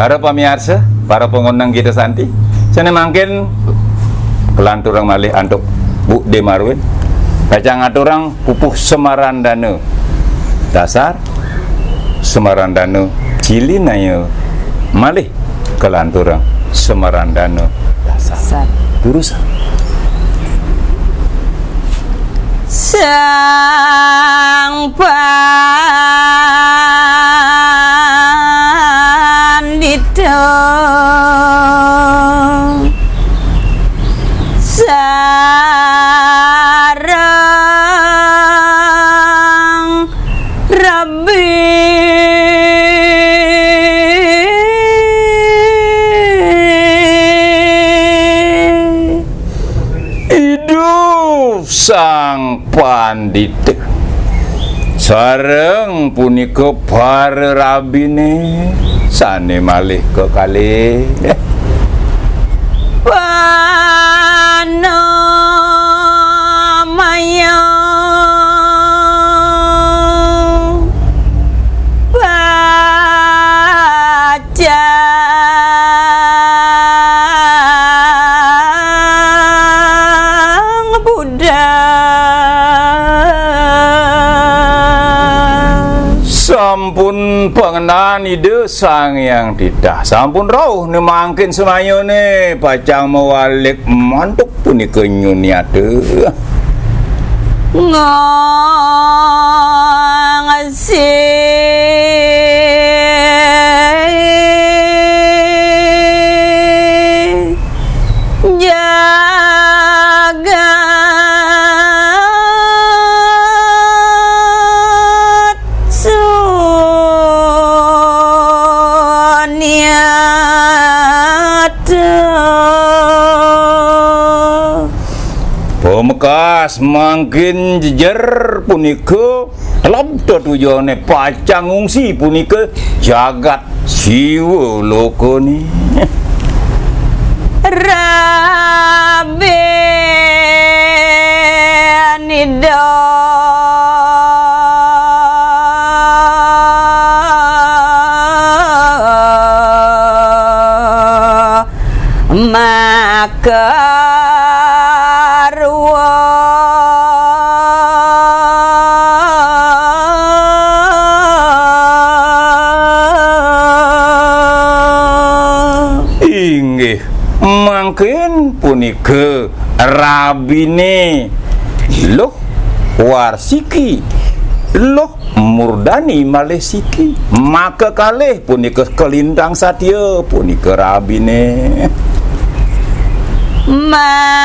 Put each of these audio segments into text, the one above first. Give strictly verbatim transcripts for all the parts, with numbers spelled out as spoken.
Para pamiarsa, para pangoneng kita santi, sané mangkin kalanturang malih antuk Bu Dé Marwin. Pacang aturang pupuh Semarandana dasar, Semarandana cilinaya malih kalanturang Semarandana dasar. Dasar. Durus. Sang Pandita sareng Rabi. Idup Sang Pandita. Sareng punika para rabiné sané malih kekalih. Panamaya pacang budal. Sampun pangenaan Ida Sang Hyang Titah, sampun rauh né mangkin semayané pacang mawalik mantuk punika nyuniata. Ngangsi jagat suniata. Pamekas mangkin jejer punika teleb tetujoné pacang ngungsi punika jagat Siwa lokané. Rabi Nida makarwa. Inggih, mangkin punika rabiné Luh Warsiki, Luh Murdani malih siki. Makakalih punika kalintang satia punika rabiné. Mangalarang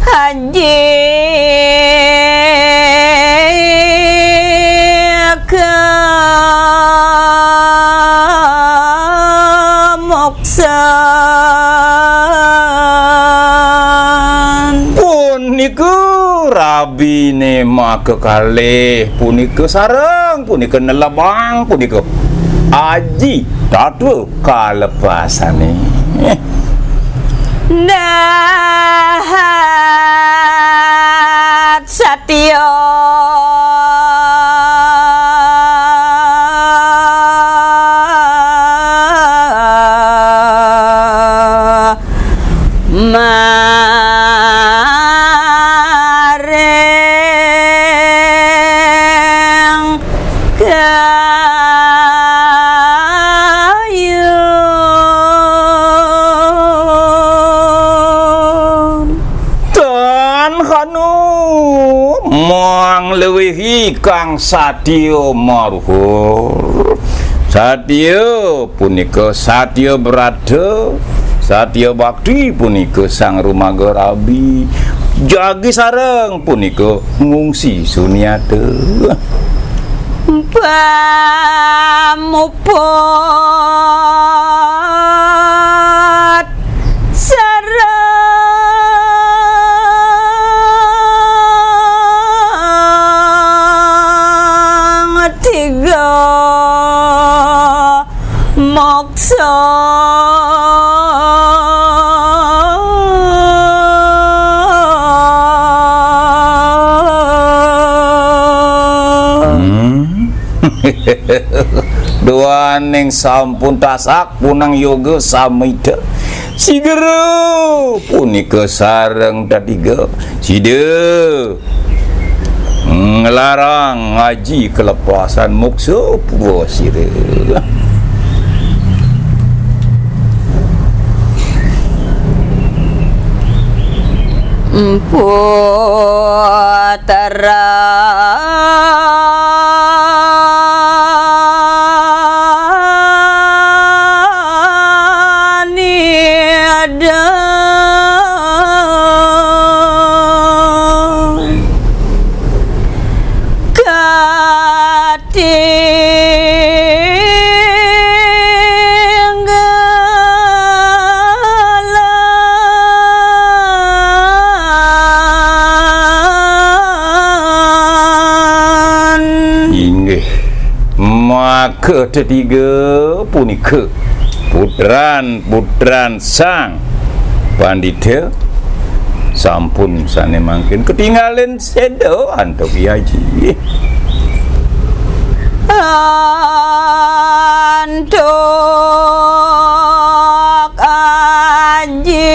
Haji kamoksan. Punika rabiné makakalih punika sareng punika nelebang punika Aji Tatwa Kalepasané. Dahat satia maring kayun. Tan hanu manglewihi kang satia maruhur. Satia punika satia brata, satia bakti punika sang rumaga rabi, jagi sareng punika ngungsi suniata. Pamuput sareng tiga moksa. Duaning sampun tasak punang yoga samita. Sigera punika sareng tetiga. Sida nglarang ngaji kelepasan moksa pura sira. Putra Inggih. Maka tetiga punika putran-putran sang pandita sampun sane mangkin ketingalin seda antuk yaji. Antuk aji.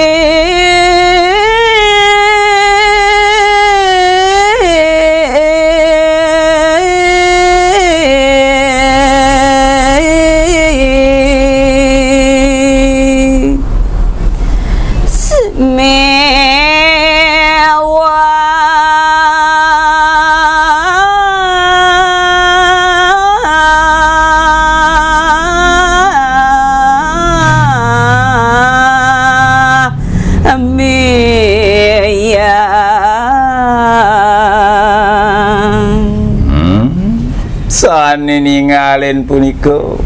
Sane ningalin punika,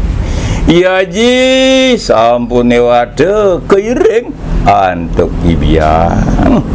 yaji sampun newata kairing antuk ibiang.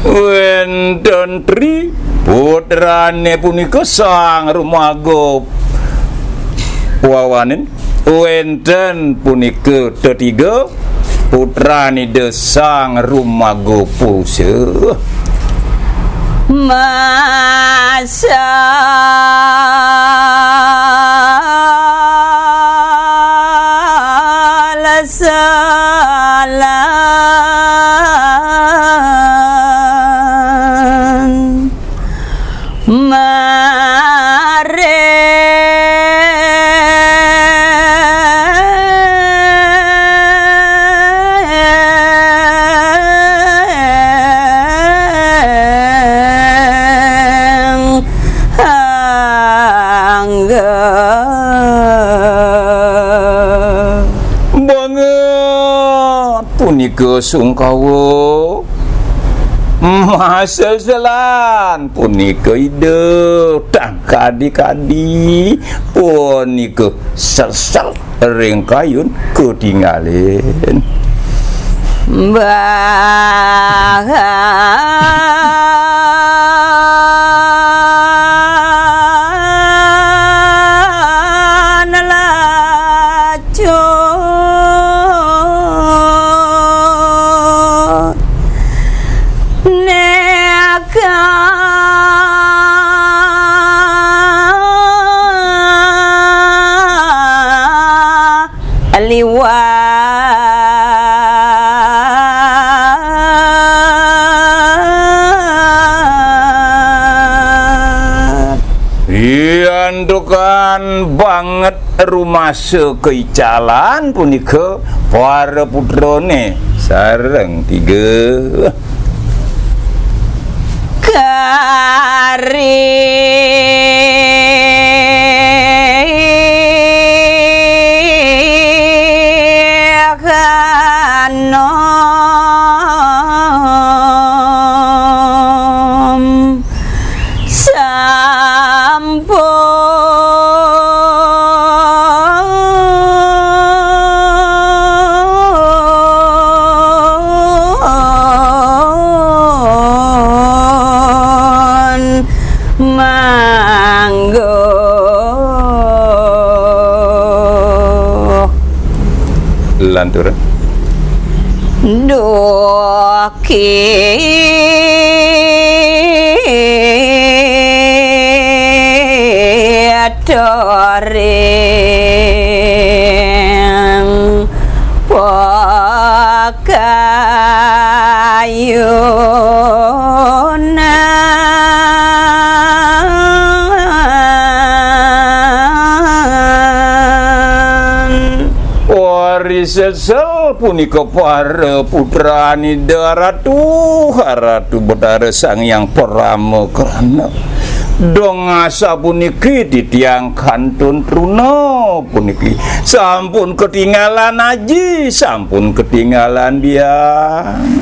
Wenten tri putrane punika sang rumaga wawanin. Wenten punika tetiga putranida sang rumaga purusa. Banget punika sungkawa. Maselselan punika ida tang kadi-kadi punika sesel ring kayun ketingalin. Liwat. Iantukan banget rumasa kaicalan punika para putrane sareng tiga. Kari kano. Manggo. Lantur. Duh kitoring pakayunan. Wari sesel punika para putrani Ratu, Ratu Betara Sang Hyang Paramakrana. Dong asapuniki titiang kantun truna puniki. Sampun ketinggalan aji, sampun ketinggalan biang.